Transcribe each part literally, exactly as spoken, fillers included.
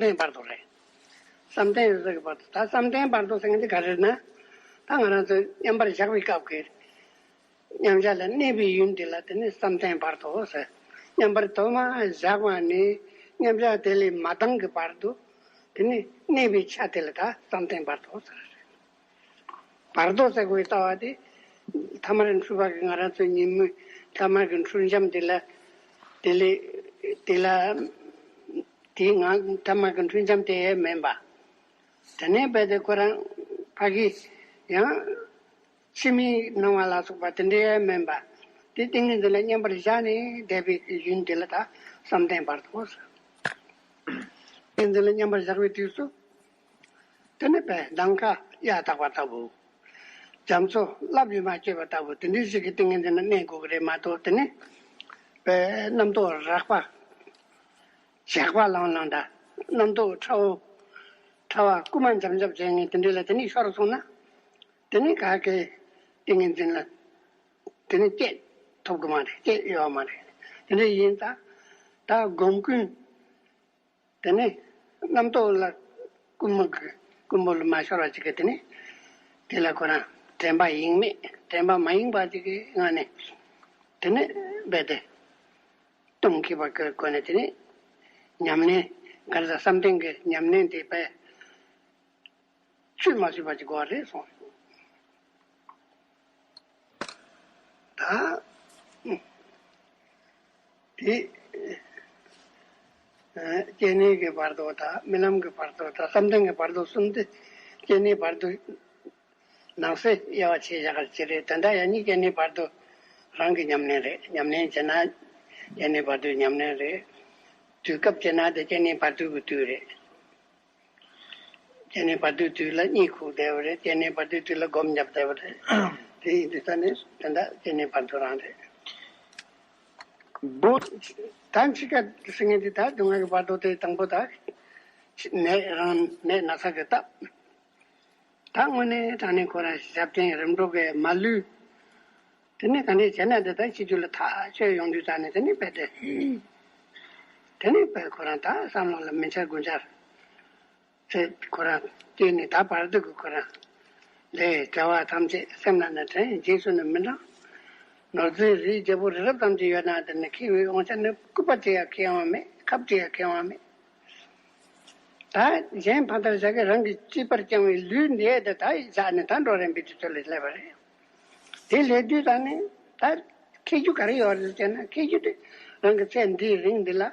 བསམ་གཏན་བར་དོ་རེད། བསམ་གཏན་ཟེར་གྱི་བར་དོ། ད་བསམ་གཏན་བར་དོ་ཟེར་མཁན་དེ་ག་རེ་རེད་ན། ད་ང་རང་ཚོ་མཉམ་པར་བཞག་པའི་སྐབས་ཀྱི་མཉམ་བཞག་ལ་གནས་པའི་ཡུན་དེ་ལ་དེ་ནི་བསམ་གཏན་བར་དོ་ཟེར། མཉམ་པར་དུ་མ་བཞག་པ་ནས་མཉམ་བཞག་དེ་ལས་མ་ལྡང་གི་བར་དུ། དེ་ནི་གནས་པའི་ཆ་དེ་ལ་ད་བསམ་གཏན་བར་དོ་ཟེར། བར་དོ་ཟེར་དགོས་ལྟ་བ་དེ། ཐ་མར་འཁྲུལ་པ་གི་ང་རང་ཚོའི་ཉིན་མོའི་ཐ་མར་གྱི་འཁྲུལ་འབྱམས་དེ་ལ། དེ་ལས་དེ་ལ་དེའི་ངང་ཐ་མར་གྱི་འཁྲུལ་འབྱམས་དེ་མིན་པ། དེ་ནས་རྦད་དེ་ཁོ་རང་ཕ་གི་ཡང་ཕྱི་མའི་སྣང་བ་ལ་སོགས་པ་དེ་འདྲའི་མིན་པ། དེ་ཏིང་ངེ་འཛིན་ལ་མཉམ་པར་བཞག་ནས་བསྡད་པའི་ཡུན་དེ་ལ་ད་བསམ་གཏན་བར་དོ་ཟེར། ཏིང་ངེ་འཛིན་ལ་མཉམ་པར་བཞག་པའི་དུས་སུ། དེ་ནི་པས་ནམ་མཁའ་གཡའ་དག་པ་ལྟ་བུ། རྒྱ་མཚོ་རླབས་ཀྱིས་མ་བསྐྱོད་པ་ལྟ་བུ་དེ་འདྲའི་ཞིག་གི་ཏིང་ངེ་འཛིན་ལ་གནས་དགོས་ཀྱི་རེད་མ་གཏོགས། དེ་ནི་པས་རྣམ་རྟོག་རགས་པ་ཞགས་པ་ལང་ལང་འདྲ། རྣམ་རྟོག་ཕྲ་བོ་ཕྲ་བ་རྐུ་མ་འཇམ་འཇམ་བྱེད་མཁན་དེ་འདྲ་ལ་དེ་ནི་ཤོར་སོང་ན། དེ་ནི་ག་གེ་ཏིང་ངེ་འཛིན་ལ་དེ་ནི་སྐྱེད་ཐུབ་ཀྱི་མ་རེད། སྐྱེད་ཡོད་མ་རེད། དེ་འདྲ་ཡིན་ཙང་ད་སྒོམ་ཀུན། དེ་ནས་རྣམ་རྟོག་ལ་རྐུན་མ་གི་རྐུན་པོ་ལ་མ་ཤོར་བ་ཅིག་གིས། དེ་ནས་དེ་ལ་ཁོ་རང་དྲན་པ་ཡེངས་མེད། དྲན་པ་མ་ཡེངས་པ་ཅིག་གི་ངང་ནས། དེ་ནས་རྦད་དེ་སྟོང་ཁེགས་པ་གི་སྒོ་ནས། དེ་ནས་ཉམས་ལེན་ག་རེ་ཟེར། བསམ་གཏན་གྱི་ཉམས་ལེན་དེ་པས་ཆུད་མ་ཟོས་པ་ཅིག་དགོས་པ་རེད་གསུངས། ད་དེ་སྐྱེ་གནས་ཀྱི་བར་དོ་དང་། རྨི་ལམ་གྱི་བར་དོ་དང་། བསམ་གཏན་གྱི་བར་དོ་གསུམ་དེ། སྐྱེ་གནས་བར་དོ་ནང་གསེས་དབྱེ་བ་ཕྱེ་བཞག་གི་རེད། དེ་འདྲ་ཡང་ནི་སྐྱེ་གནས་བར་དོ་རང་གི་ཉམས་ལེན་རེད། ཉམས་ལེན་བྱེད་ན་སྐྱེ་གནས་བར་དོའི་ཉམས་ལེན་རེད། དུས་སྐབས་བྱེད་ན་དེ་སྐྱེ་གནས་བར་དོ་གི་དུས་རེད། སྐྱེ་གནས་བར་དོའི་དུས་ལ་གཉིད་ཁུག་བསྡད་པ་རེད། སྐྱེ་གནས་བར་དོའི་དུས་ལ་སྒོམ་བརྒྱབ་བསྡད་པ་རེད། དེ་ཡིན་དུས་ད་ནི་དེ་འདྲ་སྐྱེ་གནས་བར་དོ་རང་རེད། བུ་ད་འཆི་ཁ་ཟེར་མཁན་དེ། ད་སྡུག་བསྔལ་གྱི་བར་དོ་དེ་དང་པོ་ད་ནད་རང་ནད་ན་ཚ་གི་སྟབས། ད་དངོས་གནས་དྲང་གནས་ཁོ་རང་ཞབས་བརྟན་རིམ་གྲོ་གིས་མ་ལུས། དེ་ནས་ག་འདྲས་བྱས་ན་འདི་ལྟར་ཤི་རྒྱུ་ལ་ཐག་ཆོད་ཡོང་དུས་ཙང་ནས། དེ་ནས་རྦད་དེ་དེ་ནས་རྦད་ཁོ་རང་ད་བསམ་བློ་ལ་མི་འཆར་དགུ་འཆར་ཚེ་ཁོ་རང་བསྐྱེད་ནས། ད་བར་དུ་གི་ཁོ་རང་ལས་བྱ་བ་ཐམས་ཅད་སེམས་ལ་ནི་དྲན། རྗེས་སུ་ནི་མི་འབྲང་། ནོར་རྫས་རིའི་རྒྱལ་པོ་རི་རབ་ཙམ་ཅིག་ཡོད་ན། དེ་ནི་ཁེ་བའི་དབང་ཆ་ནི་སྐུད་པ་ཅིག་ཡང་ཁེ་དབང་མེད། ཁབ་ཅིག་ཡང་ཁེ་དབང་མེད། ད་གཞན་ཕ་མཐར་བཞག་གི་རང་གི་གཅེས་པར་བསྐྱངས་པའི་ལུས་འདི་དེ་ད་བཞག་ནས་ད་འགྲོ་རན་པའི་དུས་ཚོད་ལ་སླེབས་པ་རེད། དེ་སླེབས་དུས་ད་ནི་ད་ཁེ་རྒྱུ་ག་རེ་ཡོད་རེད་ཟེར་ན། ཁེ་རྒྱུ་དེ་རང་གི་ཚེ་འདིའི་རིང་འདི་ལ་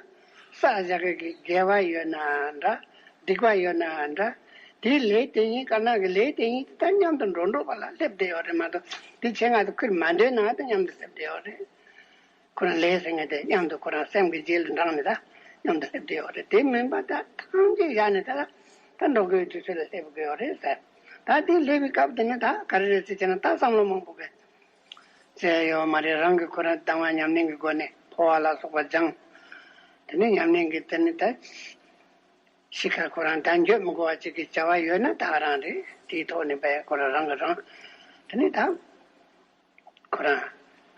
བསགས་བཞག་གི་དགེ་བ་ཡོད་ན་འདྲ། སྡིག་པ་ཡོད་ན་འདྲ། དེའི་ལས་དེ་ཉིད། དཀར་ནག་གི་ལས་དེ་ཉིད་ད་མཉམ་དུ་འགྲོ་འགྲོ་བ་ལ་སླེབས་བསྡད་ཡོད་རེད་མ་གཏོགས། དེ་ཆེད་མངགས་དེ་ཁུར་མ་འདོད་ནའང་ད་མཉམ་དུ་སླེབས་བསྡད་ཡོད་རེད། ཁོ་རང་ལས་ཟེར་མཁན་དེ་མཉམ་དུ་ཁོ་རང་སེམས་ཀྱི་རྗེས་ལ་འབྲངས་ནས་ད་མཉམ་དུ་སླེབས་བསྡད་ཡོད་རེད། དེ་མིན་པ་ད་ཐམས་ཅད་བཞག་ནས་ད་ད་འགྲོ་དགོས་དུས་ཚོད་ལ་སླེབས་དགོས་ཡོད་རེད་ཟེར། ད་དེ་སླེབས་པའི་སྐབས་དེ་ནི་ད་ག་རེ་རེད་ཟེར་བྱས་ན། ད་བསམ་བློ་མང་པོ་གི་བྱས་ཡོད་མ་རེད། རང་གི་ཁོ་རང་དང་བ་ཉམས་ལེན་གྱི་སྒོ་ནས་འཕོ་བ་ལ་སོགས་པ་སྦྱངས། དེ་ནས་ཉམས་ལེན་གྱི་དེ་ནི་ད་འཆི་ཁར་ཁོ་རང་ད་འགྱོད་མི་དགོས་པ་ཅིག་གི་བྱ་བ་ཡོད་ན་ད་ག་རང་རེད། དེའི་ཐོག་ནས་བས་ཁོ་རང་རང་གི་རང་དེ་ནི་ད་ཁོ་རང་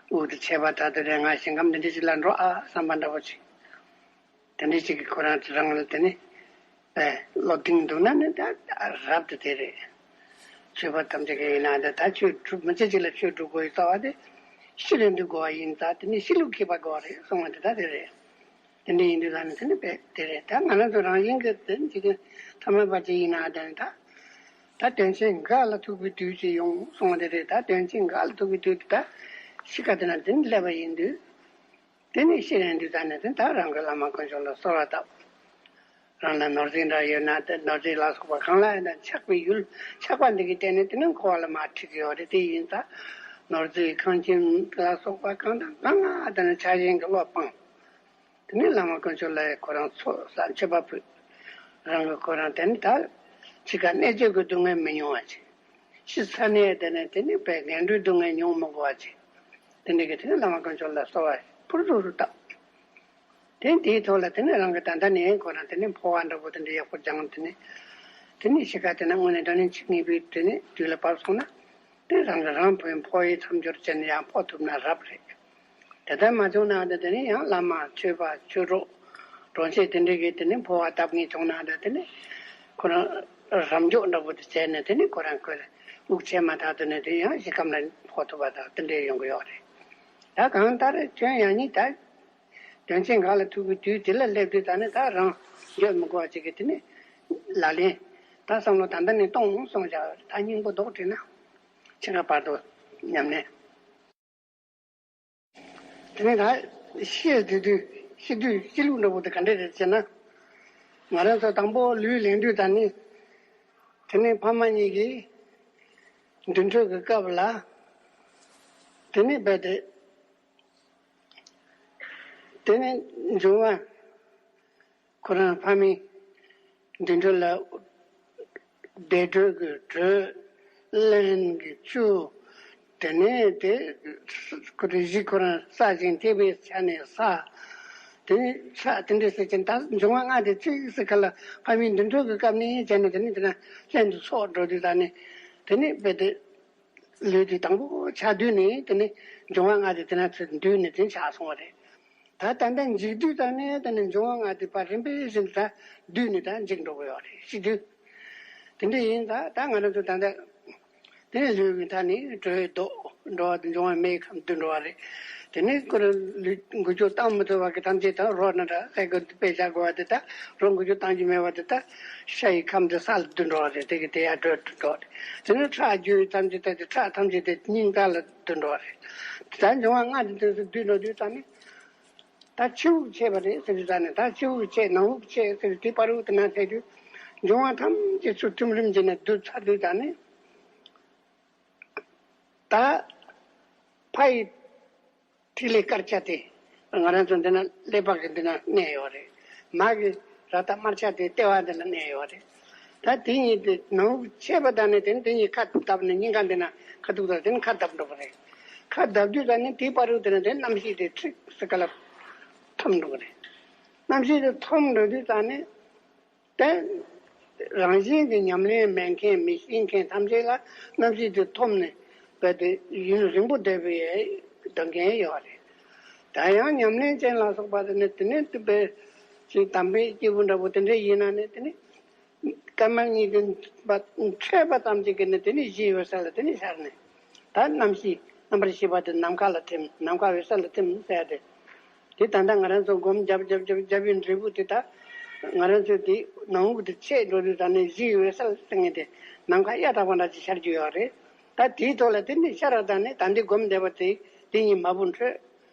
དབུགས་དེ་ཆད་པ་དག་དེ་རེད། ང་ཞིང་ཁམས་འདི་འདྲ་ཅིག་ལ་འགྲོ་ཨ་བསམ་པ་འདྲ་པོ་ཅིག་དེ་འདྲ་ཅིག་གིས་ཁོ་རང་རང་ལ་དེ་ནི་བློ་གདེང་འདུག་ན་ནི་ད་རབ་ཏུ་དེ་རེད། ཆོས་པ་ཐམས་ཅད་ཀྱིས་ཡིན་ན་ད་ད་ཆོས་སྒྲུབ། མི་ཚེ་གཅིག་ལ་ཆོས་སྒྲུབ་དགོས་ཡི་རྩ་བ་དེ་ཤི་རན་དུས་དགོས་པ་ཡིན་ཙང་། དེ་ནི་ཤི་ལུགས་མཁས་པ་དགོས་པ་རེད་གསུང་བ་དེ་ད་དེ་རེད། དེ་འདྲ་ཡིན་དུས་ད་ནི་དེ་ནི་བས་དེ་རེད། ད་ང་རང་ཚོ་རང་བཞིན་གྱི་དེ་ནི་ཅིག་ཐ་མལ་པ་ཅིག་ཡིན་ན་ད་ནི་ད་ད་དོན་ཆེན་འགའ་ལ་ཐུག་པའི་དུས་ཅིག་ཡོང་གསུང་བ་དེ་རེད། ད་དོན་ཆེན་འགའ་ལ་ཐུག་པའི་དུས་དེ་ད་ཤི་ཁ་དེ་ན་དེ་ནི་སླེབས་པ་ཡིན་དུས། དེ་ནས་ཤི་རན་དུས་ད་ནི་དེ་ད་རང་གི་བླ་མ་དཀོན་མཆོག་ལ་གསོལ་བ་བཏབ། རང་ལ་ནོར་རྫས་འདྲ་ཡོད་ན་དེ་ནོར་རྫས་ལ་སོགས་པ་གང་ལ་ཡིན་ན་ཆགས་པའི་ཡུལ་ཆགས་པ་འདི་གི་སྟེང་ནས་དེ་ནི་འཁོར་བ་ལ་མར་ཁྲིད་ཀྱི་ཡོད་རེད། དེ་ཡིན་ཙང་ནོར་རྫས་ཁང་ཁྱིམ་ལ་སོགས་པ་གང་དང་གང་ལ་དེ་ནི་ཆགས་ཞེན་གྱི་བློ་སྤངས། དེ་ནས་བླ་མ་དཀོན་མཆོག་ལ་ཁོ་རང་ཚོགས་བསགས་མཆོད་པ་ཕུལ། རང་གི་ཁོ་རང་དེ་ནི་ད་འཆི་ཁ་གནད་གཅོད་ཀྱི་སྡུག་བསྔལ་མི་མྱོང་བ་ཅིག་ཤི་ཚར་ནས་དེ་ནས་དེ་ནི་བས་ངན་འགྲོའི་སྡུག་བསྔལ་མྱོང་མི་དགོས་པ་ཅིག་དེ་འདྲ་གི་དེ་ནི་བླ་མ་དཀོན་མཆོག་ལ་གསོལ་བ་ཕུར་ཚུགས་སུ་བཏབ། དེ་དེའི་ཐོག་ལ་དེ་ནི་རང་གི་ད་ལྟ་ནས་ཁོ་རང་དེ་ནི་འཕོ་བ་འདྲ་པོ་དེ་འདྲ་ཡག་པོ་སྦྱངས། དེ་ནི་དེ་ནི་ཤི་ཁ་དེ་ན་དངོས་གནས་དྲང་གནས་འཆི་ངེས་པའི་དེ་ནི་དུས་ལ་བབས་སོང་ན། དེ་རང་གི་རང་འཕོ་འཕོ་བའི་མཚམས་སྦྱོར་བྱས་ནས་ཡང་འཕོ་ཐུབ་ན་རབ་རེད། དེ་ལྟར་མ་བྱུང་ན་དེ་ནི་ཡང་བླ་མ་ཆོས་པ་ཆོས་གྲོགས་ གྲོང་ཁྱེར་དེ་འདྲའི་གི་དེ་ནི་འཕོ་བ་བཏབ་ངེས་བྱུང་ན་འདྲ། དེ་ནི་ཁོ་རང་རབ་འབྱོར་འདྲ་པོ་དེ་བྱས་ནས་དེ་ནི་ཁོ་རང་ཁོའི་དབུགས་ཆད་མ་ཐག་ཏུ་ནས་དེ་ཡང་གཞི་ཁམས་ལ་འཕོ་ཐུབ་པ་དང་དེ་འདྲའི་ཡོང་གི་ཡོད་རེད། ད་གང་ལྟར་ཁྱོད་ཡང་ནི་ད་དོན་ཆེན་འགག་ལ་ཐུག་གི་དུས་དེ་ལ་སླེབས་དུས་ད་ནི་ད་རང་འགྱོད་མི་དགོས་པ་ཅིག་གི་དེ་ནི་ལག་ལེན་ད་བསམ་བློ་ད་ལྟ་ནས་གཏོང་གསུངས་བཞག་ད་སྙིང་པོ་རྡོག་བྲིས་ན་ཕྱི་ཁ་བར་དུ་ཉམས་ལེན། དེ་ནས་ད་ཤི་དུས་དུས་ཤི་དུས་ཤི་ལུགས་འདྲ་པོ་དེ་ག་འདྲས་རེད་ཟེར་ན། ང་རང་ཚོ་དང་པོ་ལུས་ལེན་དུས་ད་ནི་དེ་ནས་ཕ་མ་གཉིས་ཀྱིས་མདུན་གྲོས་ཀྱི་སྐབས་ལ་དེ་ནས་རྦད་དེ་དེ་ནས་འབྱུང་བ། ཁོ་རང་ཕ་མའི་མདུན་གྲོས་ལ་བདེ་དྲོད་ཀྱི་དྲོད། རླན་གྱི་ཆུ། དེ་ནས་དེ་ཁོ་རང་གཞི་ཁོ་རང་ས་ཞིང་ཐེག་པའི་ཆ་ནས་ས། དེ་ནས་ཁྲག་དེ་འདྲས་ཟེར་གྱིན་ད་འབྱུང་བ་ལྔ་དེ་ཚིག་ཟེར་ག་ལ་ཕ་མའི་མདུན་གྲོས་ཀྱི་སྐབས་ནས་བྱས་ནས་དེ་ནས་དེ་ན་ལྷན་དུ་ཚོགས་འགྲོ་དུས་ད་ནས་དེ་ནས་རྦད་དེ། ལུས་དེ་དང་པོ་ཆགས་དུས་ནས་དེ་ནས་འབྱུང་བ་ལྔ་དེ་དེ་ན་ཚུར་འདུས་ནས་དེ་ཆགས་སོང་བ་རེད། ད་ད་ལྟ་འཇིག་དུས་ཙམ་ནས་དེ་ནས་འབྱུང་བ་ལྔ་དེ་ཕར་རིམ་པས་བཞིན་དུ་ད་འདུས་ནས་ད་འཇིག་འགྲོ་གི་ཡོད་རེད། ཤི་དུས་དེ་འདྲ་ཡིན། ད་ད་ང་རང་ཚོ་ད་ལྟ་དེ་ནས་ལུས་ཀྱི་མཐའ་ནས་དྲོད་ལྡོག་འགྲོ་བ་དེ་འབྱུང་བ་མེའི་ཁམས་འདུས་འགྲོ་བ་རེད། དེ་ནས་ཁོ་རང་ལུས་འགུལ་སྐྱོད་བཏང་མི་ཐུབ་པ་གི་ཐམས་ཅད་ད་རོ་ན་འདྲ་ཟས་གོས་དཔེ་བཞག་དགོས་པ་དེ་ད་རོ་འགུལ་སྐྱོད་བཏང་རྒྱུ་མེད་པ་དེ་ད་ཤ་ཡི་ཁམས་དེ་ས་ལ་འདུས་འགྲོ་བ་རེད། དེ་གི་དེ་ཡར་དྲོད་འགྲོ་རེད། དེ་ནས་ཁྲག་རྒྱུ་ཐམས་ཅད་ད་དེ་ཁྲག་ཐམས་ཅད་དེ་སྙིང་ག་ལ་འདུས་འགྲོ་བ་རེད། ད་འབྱུང་བ་ལྔ་དེ་དེ་ཚོ་འདུས་འགྲོ་དུས་ཙམ་ནས་ད་ཕྱི་དབུགས་ཆད་པ་རེད་ཟེར་དུས་ཙམ་ནས་ད་ཕྱི་དབུགས་ཆད་ནང་དབུགས་ཆད་ཟེར་དུས་དེ་བར་དབུགས་དེ་ན་ཐལ་དུས་འབྱུང་བ་ཐམས་ཅད་ཚུར་ཐིམ་རིམ་བྱས་ནས་འདུས་ཚར་དུས་ཙམ་ནས། ད་ཕ་ཡི་ཐིག་ལེ་དཀར་ཆ་དེ་ང་རང་ཚོ་འདི་ན་ཀླད་པ་གི་འདི་ན་གནས་ཡོད་རེད། མ་གི་རཀྟ་དམར་ཆ་དེ་ལྟེ་བ་འདི་ན་གནས་ཡོད་རེད། ད་དེ་གཉིས་དེ་ནང་ཆད་པ་དང་ནི་དེ་ནི་དེ་གཉིས་ཁ་བརྡབ་ནས་སྙིང་ག་འདི་ན་ཁ་ཐུག་དང་དེ་ནི་ཁ་བརྡབ་འགྲོ་གི་རེད། ཁ་བརྡབ་དུས་ཙམ་ནི་དེའི་བར་དུ་དེ་ན་དེ་རྣམ་ཤེས་དེ་ཁྲིག་སེ་ག་ལ་ཐོམ་འགྲོ་གི་རེད། རྣམ་ཤེས་དེ་ཐོམ་འགྲོ་དུས་ཙམ་ནི། དེ་རང་བཞིན་གྱི་ཉམས་ལེན་མེད་མཁན་མི་ཤེས་མཁན་ཐམས་ཅད་ལ་རྣམ་ཤེས་དེ་ཐོམ་ནས་རྦད་དེ་ཡུན་རིང་པོ་བསྡད་པའི་སྡོད་མཁན་ཡོད་རེད། ད་ཡང་ཉམས་ལེན་ཅན་ལ་སོགས་པ་དེ་ནི་དེ་ནས་དེ་བས་ཅིག་དམ་པའི་སྐྱེས་བུ་འདྲ་པོ་དེ་འདྲ་ཡིན་ན་ནི་དེ་ནི་སྐར་མ་གཉིས་དེ་འཕྲད་པ་ཙམ་ཅིག་གིས་ནི་དེ་ནི་གཞིའི་འོད་གསལ་ལ་དེ་ནི་ཤར་ནས་ད་རྣམ་ཤེས་རྣམ་པར་ཤེས་པ་དེ་ནམ་མཁའ་ལ་ཐིམ། ནམ་མཁའ་འོད་གསལ་ལ་ཐིམ་ཟེར་ཏེ། དེ་ད་ལྟ་ང་རང་ཚོ་སྒོམ་རྒྱབ་རྒྱབ་རྒྱབ་རྒྱབ་པའི་འབྲས་བུ་དེ་ད་ང་རང་ཚོ་དེ་ནང་དབུགས་དེ་ཆད་འགྲོ་དུས་ད་ནི་གཞིའི་འོད་གསལ་ཟེར་མཁན་དེ་ནམ་མཁའ་གཡའ་དག་པ་འདྲ་ཅིག་ཤར་རྒྱུ་ཡོད་རེད། ད་དེའི་ཐོག་ལ་དེ་ནི་ཤར་བ་ད་ནི་ད་འདི་སྒོམ་བསྡད་པ་དེ་དེ་གཉིས་མ་བུ་འཕྲོད།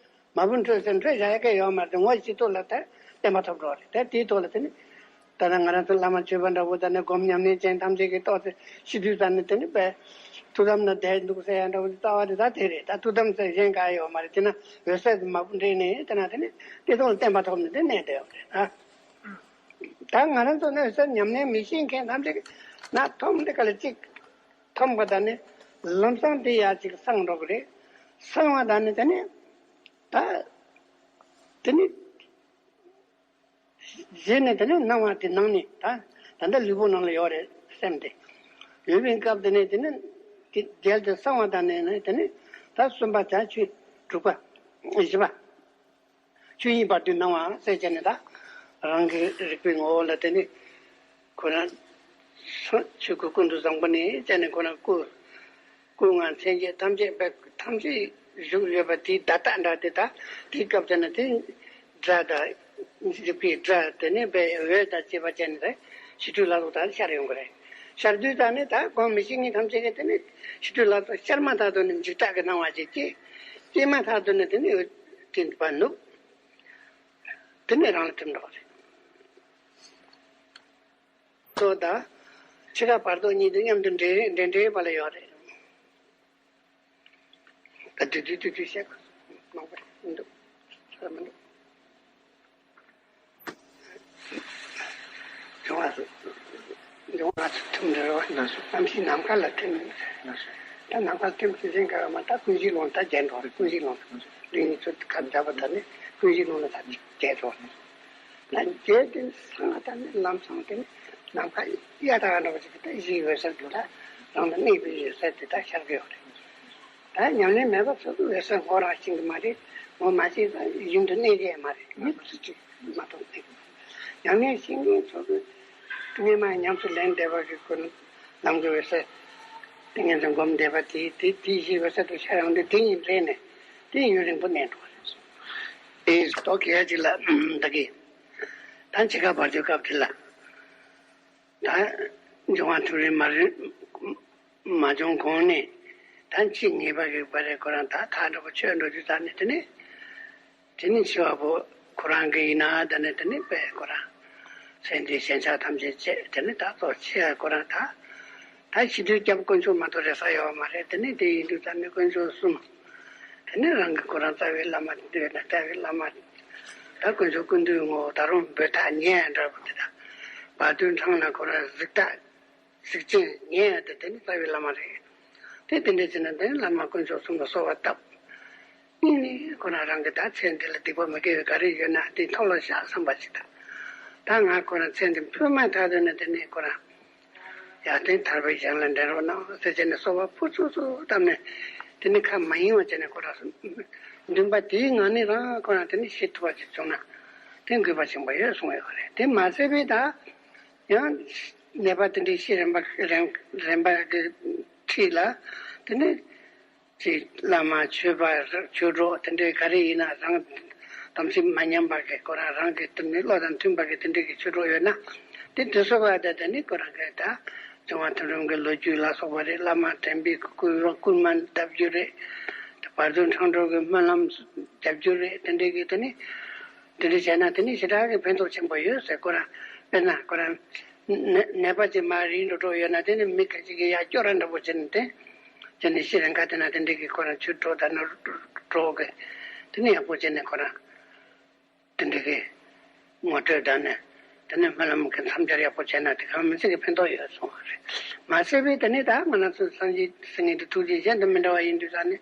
མ་བུ་འཕྲོད་ཟེར་འཕྲོད་བཞག་ཡ་གི་ཡོད་མ་རེད། ངོ་ཤེས་ཐོག་ལ་ད་བརྟན་པ་ཐོབ་འགྲོ་རེད། ད་དེའི་ཐོག་ལ་དེ་ནི། ད་ནི་ང་རང་ཚོ་བླ་མ་མཆོད་པ་འདྲ་བོ་ད་ནི་སྒོམ་ཉམས་ལེན་ཅན་ཐམས་ཅད་ཀྱིས་རྟོགས་ཏེ་ཤི་དུས་ད་ནི་དེ་ནི་པས་ཐུགས་དམ་ན་བསྡད་འདུག་ཟེར་ཡ་འདྲ་བོ་རྩ་བ་རེད། ད་དེ་རེད། ད་ཐུགས་དམ་ཟེར་གཞན་ག་ཡོད་མ་རེད། དེ་ན་འོད་གསལ་དུ་མ་བུ་འདྲེས་ནས་དེ་ན་དེ་ནི་དེ་ཐོག་ལ་བརྟན་པ་ཐོབ་ནས་དེ་གནས་བསྡད་ཡོད་རེད། ད་ད་ང་རང་ཚོ་ནི་འོད་གསལ་ཉམས་ལེན་མི་ཤེས་མཁན་ཐམས་ཅད་ཀྱིས་ན་ཐོམ་དེ་ག་ལ་གཅིག་ཐོམ་པ་ད་ནི་ལམ་སང་དེ་ཡ་གཅིག་སངས་འགྲོ་གི་རེད། སངས་པ་ད་ནི་དེ་ནི་ད་དེ་ནི། རྗེས་ནས་དེ་ནས་སྣང་བ་དེ་ནང་ནས་ད་ད་ལྟ་ལུས་པོ་ནང་ལ་ཡོད་རེད་སེམས་དེ། ཡོད་པའི་སྐབས་དེ་ནས་དེ་ནས་དེ་རྒྱལ་དུ་སངས་པ་དང་ནས་ནས་དེ་ནས་ད་གསུམ་པ་དང་ཆོས་དྲུག་པ་བཞི་པ། ཆོས་ཉིད་བར་དོའི་སྣང་བའང་གསལ་བྱས་ནས་ད་རང་གི་རིག་པའི་ངོ་བོ་ལ་དེ་ནས་ཁོ་ན་ཆོས་སྐུ་ཀུན་ཏུ་བཟང་པོ་ནས་བྱས་ནས་ཁོ་ན་སྐུ། སྐུ་ལྔ་མཚན་བརྒྱད་ཐམས་ཅད་པའི་ཐམས་ཅད་བཞུགས་ཡོད་པ་དེའི་བརྡ་རྟགས་འདྲ་དེ་དག་དེའི་སྐབས་དེ་ན་དེ་སྒྲ་དང་འཇུག་པའི་སྒྲ་དེ་ནས་པའི་འོད་དང་བཅས་པ་ཅན་དེ་ཕྱི་དྲོའི་ལྷ་ཚོགས་དག་ཤར་ཡོང་གི་རེད། ཤར་དུས་ད་ནི་ད་སྒོམ་མི་ཤེས་མཁན་ཐམས་ཅད་ཀྱིས་དེ་ནི་ཕྱི་དྲོའི་ལྷ་ཚོགས་ཤར་མ་ཐག་ཏུ་ནི་འཇིགས་སྐྲག་གི་སྣང་བ་ཅིག་སྐྱེས། སྐྱེས་མ་ཐག་ཏུ་ནི་དེ་ནི་འོད་དེ་པ་ནུབ། དེ་ནི་རང་ལ་ཐིམ་འགྲོ་བ་རེད། ཚོགས་དང་། འཆི་ཁ་བར་དོ་གཉིས་དེ་མཉམ་དུ་འདྲེས་འདྲེས་འདྲེས་པ་ལ་ཡོད་རེད། ད་དུས་དུས་དུས་དུས་བཤད་དགོས་མང་པོ་རེད་མི་འདུག་ཚོད་མི་འདུག་འབྱུང་བ་འབྱུང་བ་ཐུམ་འདྲ་བ་རྣམ་ཤེས་ནམ་མཁའ་ལ་ཐིམ། ད་ནམ་མཁའ་ཐིམ་ཚེ་ཟིན་ག་མ་ད་ཀུན་གཞི་ལོངས་ད་རྒྱས་འགྲོ་རེད། ཀུན་གཞི་ལོངས་ལུས་ནི་ཚུར་ཁ་འཇབ་པ་ད་ནི་ཀུན་གཞི་ལོངས་ལ་ད་རྒྱས་འགྲོ་རེད། ད་རྒྱས་དེ་སང་ད་ནི་ལམ་སང་དེ་ནི་ནམ་མཁའ་གཡའ་དག་འདྲ་བ་ཞིག་ད་གཞིའི་འོད་གསལ་དུ་ད་རང་ལ་གནས་པའི་འོད་གསལ་དེ་ད་ཤར་གི་ཡོད་རེད། ད་ཉམས་ལེན་མེད་པ་ཚོ་འོད་གསལ་ངོ་རང་ཤེས་གི་མ་རེད། ངོ་མ་ཤེས་ད་རྒྱུན་དུ་གནས་གི་མ་རེད། མི་ཚོ་ཅིག་མ་གཏོགས་གནས་གི་མ་རེད། ཡང་ན་ཤེས་མཁན་ཚོ་གི་སྔོན་མ་ཉམས་སུ་ལེན་བསྡད་པ་གི་ཀུན་ལམ་གི་འོད་གསལ་དེ་ངན་དུ་སྒོམ་བསྡད་པ་དེ་དེ་དེ་ཡི་འོད་གསལ་དུ་ཤར་ཡོང་དུས་དེ་ཡིན་རེད་ནས་དེ་ཡུན་རིང་པོ་གནས་འགྲོ་བ་རེད། དེ་ཏོག་གེ་ཅིག་ལ་ད་གི་ད་འཆི་ཁ་བར་དོའི་སྐབས་དེ་ལ་ད་འབྱུང་བ་ཐུན་རིང་མ་རིང་མ་བྱུང་གོང་ནས་ད་འཆི་ངེས་པ་གི་བར་རེ་ཁོ་རང་ད་ཐག་འགྲོ་པོ་ཆོད་འགྲོ་རྒྱུ་ད་ནས་དེ་ནས། དེ་ནི་འཆི་བ་པོ་ཁོ་རང་གི་ཡིན་ན་ད་ནི་དེ་ནི་དཔེ་ཁོ་རང་ཚེ་འདིའི་ཞེན་ཆགས་ཐམས་ཅད་བཅད་དེ་ནི་ད་གཙོ་ཆེ་བ་ཁོ་རང་ད་ད་ཤི་དུས་སྐྱབས་དཀོན་མཆོག་མ་གཏོགས་རེ་ས་ཡོད་མ་རེད། དེ་ནི་དེ་ཡིན་དུས་ད་ནི་དཀོན་མཆོག་གསུམ་དེ་ནི་རང་གི་ཁོ་རང་རྩ་བའི་བླ་མ་འདོད་ན་རྩ་བའི་བླ་མ་ད་དཀོན་མཆོག་ཀུན་འདུས་ངོ་ད་རུང་འབོད་ཐག་ཉེ་ཡ་འདྲ་པོ་དེ་ད་བར་དོའི་འཕྲང་ན་ཁོ་རང་གཟིགས་ཐག་གཟིགས་ཆེན་ཉན་ཡ་དེ་དེ་ནི་རྩ་བའི་བླ་མ་རེད། དེ་དེ་འདྲ་བྱས་ན་དེ་ནི་བླ་མ་དཀོན་མཆོག་གསུམ་ལ་གསོལ་བ་བཏབ། གཉིས་ནི་ཁོ་རང་རང་གི་ད་ཚེ་འདི་ལ་སྡིག་པ་མི་དགེ་བའི་ག་རེ་ཡོད་ན་དེ་ཐོབ་ལ་བཞག་བསམ་པ་ཞིག་དང་། ད་ང་ཁོ་རང་ཚེ་འདི་ཕུད་མ་ཐག་དོན་ནི་དེ་ནི་ཁོ་རང་ཡར་ཐོན་ཐར་པའི་གཞན་ལ་འདྲེན་རོགས་གནང་ཟེར་བྱས་ནས་གསོལ་བ་ཕུར་ཚུགས་ཚུགས་བཏབ་ནས་དེ་ནི་ཁ་མ་ཡེངས་པ་བྱས་ནས་ཁོ་རང་འདུན་པ་དེའི་ངང་ནས་རང་ཁོ་རང་དེ་ནི་ཤི་ཐུབ་པ་ཞིག་བྱུང་ན་དེ་འགུལ་བ་ཆེན་པོ་ཡོད་གསུངས་ཡོད་རེད། དེ་མ་ཟད་པའི་ད། ཡང་ནད་པ་དེ་འདྲའི་ཤི་རན་པ་རན་རན་པ་གི་འཁྲིས་ལ་དེ་ནི་ཅིག་བླ་མ་ཆོས་པ་ཆོས་གྲོགས་དེ་འདྲའི་ག་རེ་ཡིན་ན་རང་དམ་ཚིག་མ་ཉམས་པ་གི་ཁོ་རང་རང་གི་དེ་ནི་བློ་དང་མཐུན་པ་གི་དེ་འདྲའི་གི་ཆོས་གྲོགས་ཡོད་ན་དེ་དེ་སོགས་པ་དེ་དེ་ནི་ཁོ་རང་གི་ད་འབྱུང་བ་ཐུན་རིང་གི་ལོ་རྒྱུས་ལ་སོགས་པ་རེད། བླ་མ་དྲན་པའི་སྐུལ་བ་སྐུལ་མ་བརྡབ་རྒྱུ་རེད། བར་དོའི་འཕྲང་སྒྲོལ་གི་སྨོན་ལམ་རྒྱབ་རྒྱུ་རེད། དེ་འདྲའི་གི་དེ་ནི། དེ་འདྲ་བྱས་ན་དེ་ནི་ཞེ་དྲག་གི་ཕན་ཐོགས་ཆེན་པོ་ཡོད་ཟེར། ཁོ་རང་དཔེར་ན་ཁོ་རང་ནད་ནད་པ་ཅིག་མར་རིལ་འགྲོ་འགྲོ་ཡོད་ན་དེ་ནི་མི་ཁ་ཅིག་གིས་ཡར་སྐྱོར་ར་འདྲ་པོ་བྱས་ནས་དེ་དེ་ནི་ཤི་རན་ཁ་དེ་ན་དེ་འདྲ་གི་ཁོ་རང་ཆུ་གྲོགས་དང་ནོར་གྲོགས་གི་དེ་ནི་ཡག་པོ་བྱས་ནས་ཁོ་རང་དེ་འདྲ་གི་ངོ་སྤྲོད་དང་ནི་དེ་ནི་སྨོན་ལམ་གི་མཚམས་སྦྱར་ཡག་པོ་བྱས་ན་དེ་གང་མི་ཚེ་གི་ཕན་ཐོགས་ཡོད་གསུངས་པ་རེད། མ་ཟད་པའི་དེ་ནི་ད་ང་རང་ཚོ་སངས་རྒྱས་ཟེར་མཁན་དེ་ཐུགས་རྗེ་གཞན་དང་མི་འདྲ་བ་ཡིན་དུས་ཙང་ནི་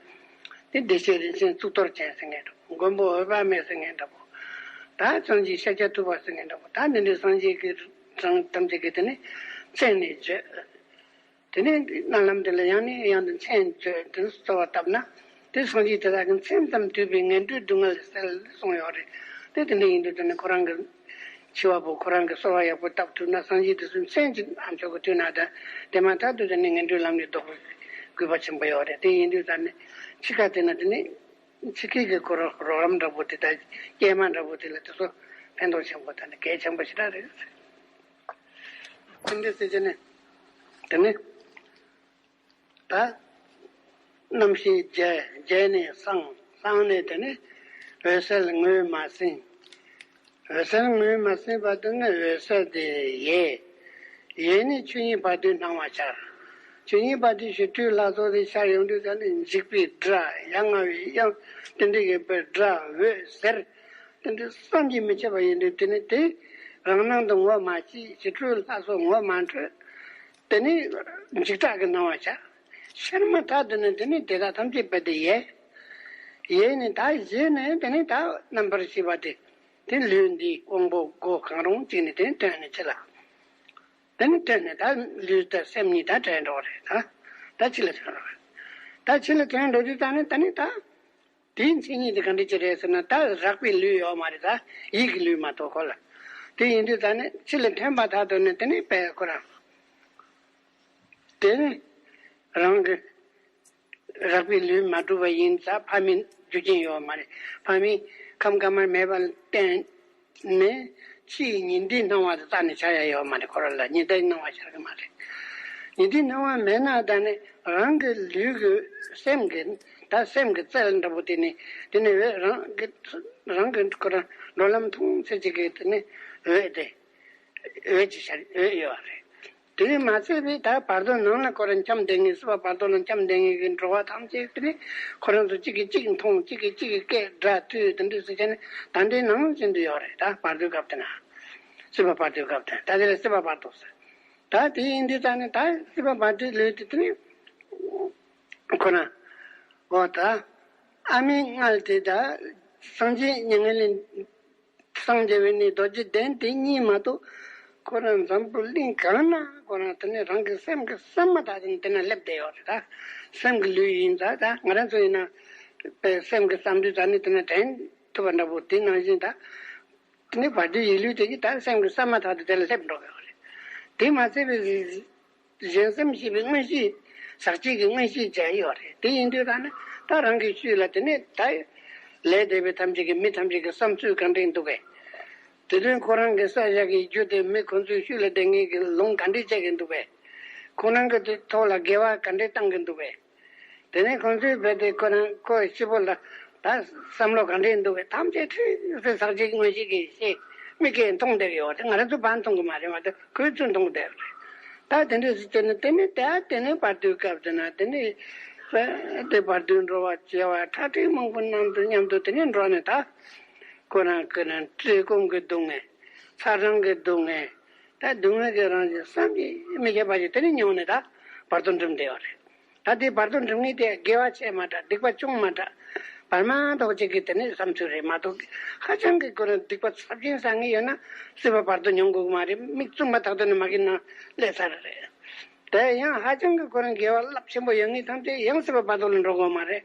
དེ་བདེ་གཤེགས་རིན་ཆེན་གཙུག་ཏོར་ཅན་ཟེར་མཁན་འདྲ་པོ། མགོན་པོ་འོད་དཔག་མེད་ཟེར་མཁན་འདྲ་པོ། ད་བྱང་ཆུབ་ཤཱཀྱ་ཐུབ་པ་ཟེར་མཁན་འདྲ་པོ། ད་འདི་འདྲའི་སངས་རྒྱས་ཀྱི་གྲངས་ཐམས་ཅད་ཀྱི་དེ་ནི་མཚན་ནས་བརྗོད། དེ་ནས་རྣམ་དེ་ལ་ཡང་ནས་ཡང་དུ་མཚན་བརྗོད་དེ་ནི་གསོལ་བ་བཏབ་ན་དེ་སངས་རྒྱས་དེ་དག་གི་མཚན་ཙམ་བཏུས་པའི་ངན་འགྲོའི་སྡུག་བསྔལ་སེལ་གསུངས་ཡོད་རེད། དེ་དེ་འདྲ་ཡིན་དུས་དེ་ནི་ཁོ་རང་གི་འཆི་བ་པོ་ཁོ་རང་གི་གསོལ་བ་ཡག་པོ་བཏབ་ཐུབ་ན་སངས་རྒྱས་དེ་ཚོའི་མཚན་གཅིག་ཨ་མཆོག་གི་བཏུས་ན་ད་དེ་མ་ཐག་ཏུ་དེ་ནི་ངན་འགྲོའི་ལམ་ནས་ལྡོག་པའི་དགོས་པ་ཆེན་པོ་ཡོད་རེད། དེ་ཡིན་དུས་ད་ནི་འཆི་ཁ་དེ་ན་དེ་ནི། ཕྱི་སྐད་ཀྱི་སྐོར་རོགས་རམ་འདྲ་པོ་དེ་དང་སྐྱེལ་མ་འདྲ་པོ་དེ་ལ་དེ་ཚོ་ཕན་ཐོགས་ཆེན་པོ་དང་གལ་ཆེན་པོ་ཞེ་དྲག་རེད། དེ་འདྲ་ཟེར་གྱི་ནི་དེ་ནི་ད་རྣམ་ཤེས་རྒྱས་རྒྱས་ནས་སངས་སངས་ནས་དེ་ནི་འོད་གསལ་ངོས་མ་ཟིན། འོད་གསལ་ངོས་མ་ཟིན་པ་དེ་ནི་འོད་གསལ་དེ་ཡལ། ཡལ་ནས་ཆོས་ཉིད་བར་དོའི་སྣང་བ་འཆར། ཆོས་ཉིད་བར་དོའི་ཞི་ཁྲོའི་ལྷ་ཚོགས་དེ་འཆར་ཡོང་དུས་ཙམ་ནས་འཇིགས་པའི་སྒྲ་ཡ་ང་བའི་དབྱངས་དེ་འདྲ་ཡོད་པའི་སྒྲ་འོད་ཟེར་དེ་འདྲ་བསམ་གྱིས་མི་ཁྱབ་པ་ཡིན་དུས་དེ་ནི་དེ་རང་སྣང་དུ་ངོ་མ་སྐྱེས། ཞི་ཁྲོའི་ལྷ་ཚོགས་ངོ་མ་འཕྲོད། དེ་ནི་འཇིགས་སྐྲག་གི་སྣང་བ་འཆར། ཤར་མ་ཐག་ཏུ་ནི་དེ་ནི་དེ་དག་ཐམས་ཅད་རྦད་དེ་ཡལ། ཡལ་ནས་ད་གཞི་ནས་དེ་ནི་ད་རྣམ་པར་ཤེས་པ་དེ། དེ་ལུས་འདིའི་དབང་པོ་སྒོ་གང་རུང་གཅིག་ནས་དེ་ཐོན་ནས་ཕྱི་ལ། དེ་ནས་ཐོན་ནས་ད་ལུས་དང་སེམས་གཉིས་ད་བྲལ་འགྲོ་བ་རེད་ད། ད་ཕྱི་ལ་ཐོན་འགྲོ་བ་རེད། ད་ཕྱི་ལ་ཐོན་འགྲོ་དུས་ད་ནི་ད་ནི་ད། དེའི་མཚན་ཉིད་དེ་ག་འདྲ་ཅིག་རེད་ཟེར་ན་ད་རགས་པའི་ལུས་ཡོད་མ་རེད་ད། ཡིད་ཀྱི་ལུས་མ་གཏོགས་ཁོ་ལ། དེ་ཡིན་དུས་ད་ནི་ཕྱི་ལ་ཐོན་པ་ད་དོན་ནི་དེ་ནི་དཔེ་ཁོ་རང་། དེ་ནི་རང་གི་རགས་པའི་ལུས་མ་གྲུབ་པ་ཡིན་ཙང་ཕ་མའི་རྒྱུ་རྐྱེན་ཡོད་མ་རེད། ཕ་མའི་ཁམས་དཀར་དམར་མེད་པ་བརྟེན་ནས་ཕྱིའི་ཉི་ཟླའི་སྣང་བ་དེ་རྩ་ནས་འཆར་ཡ་ཡོད་མ་རེད། ཁོ་རང་ལ་ཉི་ཟླའི་སྣང་བ་འཆར་གི་མ་རེད། ཉི་ཟླའི་སྣང་བ་མེད་ན་ད་ནི་རང་གི་ལུས་ཀྱི་སེམས་ཀྱི་ད་སེམས་ཀྱི་རྩལ་འདྲ་པོ་དེ་ནི་དེ་ནི་འོད་རང་གི་རང་གི་ཁོ་རང་འགྲོ་ལམ་མཐོང་ཚད་ཅིག་གི་དེ་ནི་འོད་དེ། འོད་ཀྱི་ཤར་འོད་ཡོད་རེད། དེ་ནི་མ་ཚད་པའི་ད་བར་དོ་ནང་ན་ཁོ་རང་འཁྱམས་བསྡད་མཁན་སྲིད་པ་བར་དོ་ལ་འཁྱམས་བསྡད་མཁན་གྱི་འགྲོ་བ་ཐམས་ཅད་དེ་ནི་ཁོ་རང་ཚོ་གཅིག་གིས་གཅིག་མཐོང་གཅིག་གིས་གཅིག་གི་སྐད་སྒྲ་ཐོས་དེ་འདྲ་ཟེར་བྱས་ནས་ད་ལྟའི་ནང་བཞིན་དུ་ཡོད་རེད། ད་བར་དོའི་སྐབས་དེ་ན་སྲིད་པ་བར་དོའི་སྐབས་དེ་ད་དེ་ལ་སྲིད་པ་བར་དོ་ཟེར། ད་དེ་ཡིན་དུས་ད་ནི་ད་སྲིད་པ་བར་དོའི་ལུས་དེ་དེ་ནི་ཁོ་རང་འོ་ད་ཨ་མའི་མངལ་དེ་ད་སངས་རྒྱས་མྱ་ངན་ལས། སངས་རྒྱས་པའི་ནི་རྡོ་རྗེ་གདན་དེ་གཉིས་མ་གཏོགས་ཁོ་རང་འཛམ་བུ་གླིང་གང་ན་ཁོ་རང་དེ་ནི་རང་གི་སེམས་ཀྱི་སེམས་མ་ཐག་དེ་ནི་དེ་ན་སླེབས་བསྡད་ཡོད་རེད་ད། སེམས་ཀྱི་ལུས་ཡིན་ཙང་ད་ང་རང་ཚོ་ཡིན་ན་པའི་སེམས་ཀྱི་བསམ་དུས་ད་ནི་དེ་ན་དྲན་ཐུབ་པ་འདྲ་པོ་དེ་ནང་བཞིན་ད་ དེ་ནས་བར་དོའི་ཡིད་ལུས་དེ་གིས་ད་སེམས་ཀྱི་བསམ་མ་ཐག་ཏུ་དེ་ལ་སླེབས་འགྲོ་གི་ཡོད་རེད། དེ་མ་ཚད་པའི་གཞན་སེམས་ཤེས་པའི་མངོན་ཤེས། ཟག་བཅས་ཀྱི་མངོན་ཤེས་བྱས་ཡོད་རེད། དེ་ཡིན་དུས་ད་ནི་ད་རང་གི་ཤུལ་ལ་དེ་ནས་ད་ལས་འདས་པའི་ཐམས་ཅད་ཀྱི་མི་ཐམས་ཅད་ཀྱི་བསམ་ཚུལ་ག་འདྲས་འདུག་གས། དེ་དོན་ཁོ་རང་གི་ས་ཞག་གི་རྒྱུ་དེ་མི་ཁོ་ཚོའི་ཤུལ་ལ་བསྡད་མཁན་གྱི་ལུང་ག་འདྲས་བྱེད་ཀྱི་འདུག་གས། ཁོ་རང་གི་དེ་ཐོག་ལ་འགལ་བ་ག་འདྲས་བཏང་གི་འདུག་གས། དེ་ནས་ཁོང་ཚོས་རྦད་དེ་ཁོ་རང་ཁོ་སྐྱིད་པོ་ལ་ད་བསམ་བློ་ག་འདྲས་འདུག་གས། ཐམས་ཅད་ཁྲིག་སེ་ཟག་བཅས་མངོན་ཤེས་ཀྱིས་ཤེས། མིག་གིས་མཐོང་བསྡད་ཡོད་རེད། ང་རང་ཚོ་བར་མཐོང་གི་མ་རེད་མ་གཏོགས་ཁོས་ཚུར་མཐོང་བསྡད་ཡོད་རེད། ད་དེ་འདྲས་སུ་བྱས་ནས་དེ་ནས་ད་དེ་ནས་བར་དོའི་སྐབས་དེ་ན་དེ་ནས་རྦད་དེ་བར་དོའི་འགྲོ་བ་བྱེ་བ་ཁྲ་ཁྲིག་མང་པོ་རྣམས་དང་མཉམ་དུ་དེ་ནས་འགྲོ་ནས་ད་ཁོ་རང་ཁོ་རང་བཀྲེས་སྐོམ་གྱི་སྡུག་བསྔལ། ཚ་གྲང་གི་སྡུག་བསྔལ། ད་སྡུག་བསྔལ་གྱི་རང་བཞིན་བསམ་གྱིས་མི་ཁྱབ་པ་ཞིག་དེ་ནས་མྱོང་ནས་ད་བར་དོ་འགྲིམས་བསྡད་ཡོད་རེད། ད་དེ་བར་དོ་འགྲིམས་མཁན་དེ་དགེ་བ་ཆེ་མ་དྲགས། སྡིག་པ་ཆུང་མ་དྲགས། བར་མ་དོག་ཅིག་གི་དེ་ནས་བསམ་ཚུལ་རེད་མ་གཏོགས། ཧ་ཅང་གི་ཁོ་རང་སྡིག་པ་ཚབས་ཆེན་བསགས་མཁན་ཡོད་ན་སྲིད་པ་བར་དོ་མྱོང་དགོས་ཀྱི་མ་རེད། མིག་བཙུམ་པ་ཐག་ཏུ་ནས་མ་གི་ནང་སླེབས་ཚར་རེད། དེ་ཡང་ཧ་ཅང་གི་ཁོ་རང་དགེ་བ་རླབས་ཆེན་པོ་ཡོད་མཁན་ཐམས་ཅད་ཡང་སྲིད་པ་བར་དོ་ལ་འགྲོ་དགོས་མ་རེད།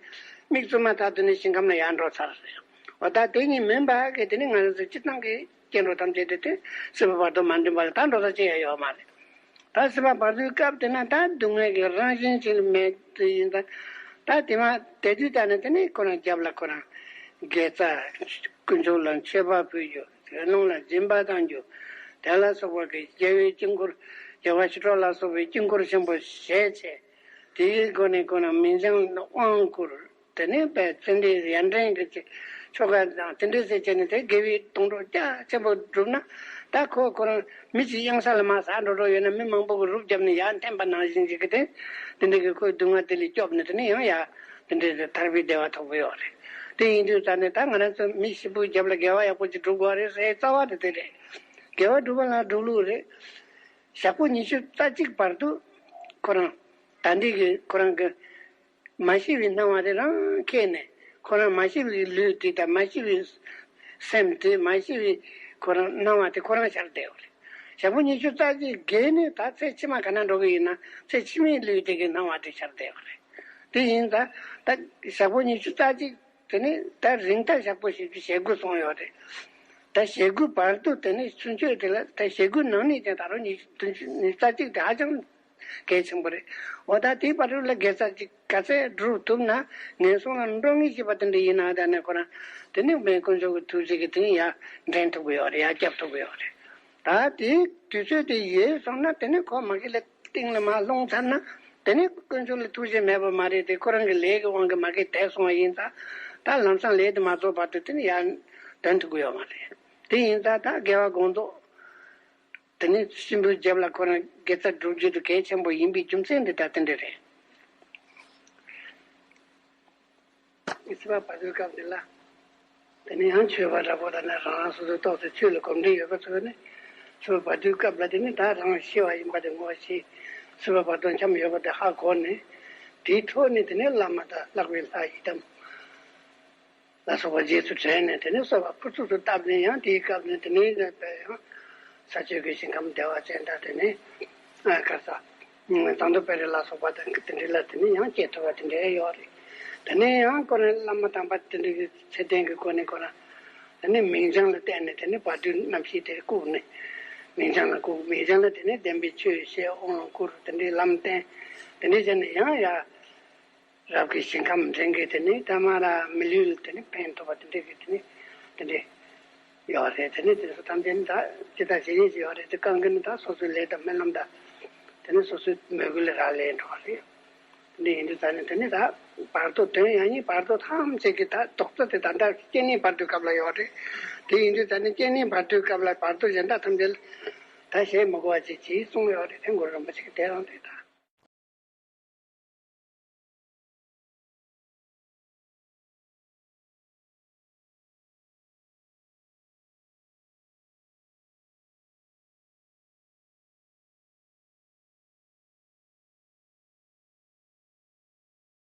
མིག་བཙུམ་པ་ཐག་ཏུ་ནས་ཞིང་ཁམས་ལ་ཡར་འགྲོ་ཚར་རེད། འོ་ད་དེ་གཉིས་མིན་པ་གི་དེ་ནི་ང་རང་ཚོ་སྤྱིར་བཏང་གི་སྐྱེ་འགྲོ་ཐམས་ཅད་དེ་དེ་སྲིད་པ་བར་དོ་མ་འགྲིམས་པ་ལ་ད་འགྲོ་ས་ཅི་ཡང་ཡོད་མ་རེད། ད་སྲིད་པ་བར་དོའི་སྐབས་དེ་ན་ད་སྡུག་བསྔལ་གྱི་རང་བཞིན་ཅིག་མེད་དུ་ཡིན་ད། ད་དེ་མ་དེ་དུས་ད་ནི་དེ་ནི་ཁོ་རང་རྒྱབ་ལ་ཁོ་རང་དགེ་རྩ། དཀོན་མཆོག་ལ་མཆོད་པ་ཕུལ་རྒྱུ། དགེ་སློང་ལ་སྦྱིན་པ་གཏང་རྒྱུ། དེ་ལ་སོགས་པ་གི་རྒྱལ་བའི་དཀྱིལ་འཁོར། རྒྱལ་བ་ཞི་ཁྲོ་ལ་སོགས་པའི་དཀྱིལ་འཁོར་ཆེན་པོ་ཞལ་ཕྱེ། དེའི་སྒོ་ནས་ཁོ་རང་མིང་བྱང་དབང་བསྐུར། དེ་ནས་པའི་ཚེ་འདིའི་ཡར་འདྲེན་གྱི་ཆོ་ག་དང་དེ་འདྲ་ཟེར་བྱས་ནས་དེ་དགེ་བའི་དོན་འགྲོ་རྒྱ་ཆེན་པོ་བསྒྲུབས་ན། ད་ཁོ་ཁོ་རང་མི་གཅིག་གཡང་ས་ལ་མར་ཟགས་འགྲོ་འགྲོ་ཡོད་ན་མི་མང་པོ་གི་རུབ་བརྒྱབ་ནས་ཡར་འཐེན་པ་ནང་བཞིན་ཞིག་གི་དེ། དེ་འདྲ་གི་ཁོའི་སྡུག་བསྔལ་དེ་ལས་སྐྱོབ་ནས་དེ་ནས་ཡང་ཡར་དེ་འདྲ་དེ་ཐར་པའི་བདེ་བ་ཐོབ་གི་ཡོད་རེད། དེ་ཡིན་དུས་ད་ནས་ད་ང་རང་ཚོ་མི་ཞིག་པོའི་རྒྱབ་ལ་དགེ་བ་ཡག་པོ་ཅིག་སྒྲུབ་དགོས་རེད་ཟེར་རྩ་བ་དེ་དེ་རེད། དགེ་བ་སྒྲུབ་པ་ལ་སྒྲུབ་ལུགས་རེད། ཞག་པོ་ཉི་ཤུ་རྩ་གཅིག་བར་དུ་ཁོ་རང་ད་འདི་གི་ཁོ་རང་གི་མ་ཤི་བའི་སྣང་བ་དེ་རང་ཁེལ་ནས་ཁོ་རང་མ་ཤི་བའི་ལུས་དེ་དང་མ་ཤི་བའི་སེམས་དེ་མ་ཤི་བའི་ཁོ་རང་སྣང་བ་དེ་ཁོ་རང་ཤར་བསྡད་ཡོད་རེད། ཞག་པོ་ཉི་ཤུ་རྩ་གཅིག་བརྒལ་ནས་ད་ཚེ་ཕྱི་མ་ག་ན་འགྲོ་གི་ཡིན་ན་ཚེ་ཕྱི་མའི་ལུས་དེ་གི་སྣང་བ་དེ་ཤར་བསྡད་ཡོད་རེད། དེ་ཡིན་ད་ད་ཞག་པོ་ཉི་ཤུ་རྩ་གཅིག་དེ་ནས་ད་རིང་ཐག་ཞག་པོ་བཞི་བཅུ་ཞེ་དགུ་སོང་ཡོད་རེད། ད་ཞེ་དགུ་བར་དུ་དེ་ནས་ཚུན་ཆོད་དེ་ལ་ད་ཞེ་དགུ་ནང་ནས་ཀྱང་ད་རུང་ཉི་ཤུ་བདུན་ཅུ་ཉི་ཤུ་རྩ་གཅིག་དེ་ཧ་ཅང་གལ་ཆེན་པོ་རེད། འོ་ད་དེའི་བར་དུ་ལ་དགེ་རྩ་གཅིག་ག་ཚད་སྒྲུབ་ཐུབ་ན་ངན་སོང་ལ་འགྲོ་ངེས་ཤེས་པ་དེ་འདྲ་ཡིན་ན་ད་ནས་ཁོ་རང་དེ་ནས་མེད་དཀོན་མཆོག་གི་ཐུགས་རྗེ་གིས་དེ་ནས་ཡར་འདྲེན་ཐུབ་ཀྱི་ཡོད་རེད། ཡར་བསྐྱབ་ཐུབ་ཀྱི་ཡོད་རེད། ད་དེའི་དུས་ཚོད་དེ་ཡོལ་སོང་ན་དེ་ནས་ཁོ་མ་གི་ལ་གཏིང་ལ་མར་ལྷུང་ཚར་ན་དེ་ནས་དཀོན་མཆོག་ལ་ཐུགས་རྗེ་མེད་པ་མ་རེད་དེ། ཁོ་རང་གི་ལས་ཀྱི་དབང་གིས་མ་གི་དེད་སོང་བ་ཡིན་ཙང་ད་ལམ་སང་ལས་དེ་མ་རྫོགས་བར་དུ་དེ་ནས་ཡར་འདོན་ཐུབ་ཀྱི་ཡོད་མ་རེད། དེ་ཡིན་ཙང་ད་དགེ་བ་སྒོམ་ཚོགས་དེ་ནས་གཤིན་པོའི་རྒྱབ་ལ་ཁོ་རང་དགེ་རྩ་སྒྲུབ་རྒྱུ་དེ་གལ་ཆེན་པོ་ཡིན་པའི་རྒྱུ་མཚན་འདི་ད་དེ་འདྲ་རེད། སྲིད་པ་བར་དོའི་སྐབས་འདི་ལ། དེ་ནས་ཡང་ཆོས་པ་འདྲ་པོ་དང་ནི་རང་རང་སོ་སོའི་ཏོག་ཙམ་ཆོས་ལ་གོམས་འདྲིས་ཡོད་པ་ཚོས་ནི། སྲིད་པ་བར་དོའི་སྐབས་ལ་དེ་ནི་ད་རང་ཤི་བ་ཡིན་པ་དེ་ངོ་ཤེས། སྲིད་པ་བར་དོ་འཁྱམས་ཡོད་པ་དེ་ཧ་གོ་ནས། དེའི་འཕྲོ་ནས་དེ་ནི་བླ་མ་དང་ལྷག་པའི་ལྷ་ཡི་དམ་ལ་སོགས་པ་རྗེས་སུ་དྲན་ནས་དེ་ནི་གསོལ་བ་ཕུར་ཚུགས་སུ་བཏབ་ནས་ཡང་དེའི་སྐབས་ནས་དེ་ནི་ཡང་ས་ཆོས་ཀྱི་ཞིང་ཁམས་བདེ་བ་ཅན་དང་དེ་ནི་ག་ས། ཟངས་མདོག་དཔལ་རི་ལ་སོགས་པ་དང་དེ་འདྲ་ལ་དེ་ནས་ཡང་སྐྱེ་ཐུབ་པ་དེ་འདྲ་ཡོད་རེད། དེ་ནས་ཡང་ཁོ་རང་བླ་མ་དམ་པ་དེ་འདྲ་གི་ཚད་ལྡན་གྱི་སྒོ་ནས་ཁོ་རང་དེ་ནས་མིང་བྱང་ལ་བརྟེན་ནས་དེ་ནས་བར་དོའི་རྣམ་ཤེས་དེ་བཀུག་ནས། མིང་བྱང་ལ་བཀུག་མིང་བྱང་ལ་དེ་ནས་བདེན་པའི་ཆོས་བཤད་དབང་བསྐུར་དེ་འདྲའི་ལམ་བསྟན། དེ་འདྲ་བྱས་ནས་ཡང་ཡ། རབ་ཀྱི་ཞིང་ཁམས་འདྲེན་གྱི་དེ་ནི་ད་མ་ར་མི་ལུས་ལ་དེ་ནི་ཕན་ཐོགས་པ་དེ་འདྲ་གི་དེ་ནི་དེ་འདྲ་ཡོད་རེད། དེ་ནི་དེ་ཚོ་ཐམས་ཅད་ནི་ད་ཇི་ལྟར་ཇི་སྙེད་ཅིག་ཡོད་རེད། དེ་གང་གི་ནི་ད་སོ་སོའི་ལས་དང་སྨོན་ལམ་དང་དེ་ནི་སོ་སོའི་མོས་གུས་ལ་རག་ལས་འགྲོ་བ་རེད། དེ་འདྲ་ཡིན་དུས་ད་ནི་དེ་ནི་ད་བར་དོ་དོན་ཡང་ཉིད་བར་དོ་ཐམས་ཅད་ཀྱི་ད་རྡོག་རྩ་དེ་ད་ལྟ་སྐྱེ་གནས་བར་དོའི་སྐབས་ལ་ཡོད་རེད། དེ་ཡིན་དུས་ད་ནི་སྐྱེ་གནས་བར་དོའི་སྐབས་ལ་བར་དོ་གཞན་དག་ཐམས་ཅད་ལ་ད་བཤད་མི་དགོས་པ་ཅིག་ཅིག་གསུངས་ཡོད་རེད། དེ་གུ་རུ་རིན་པོ་ཆེ་གི་དེ་རང་རེད་ད།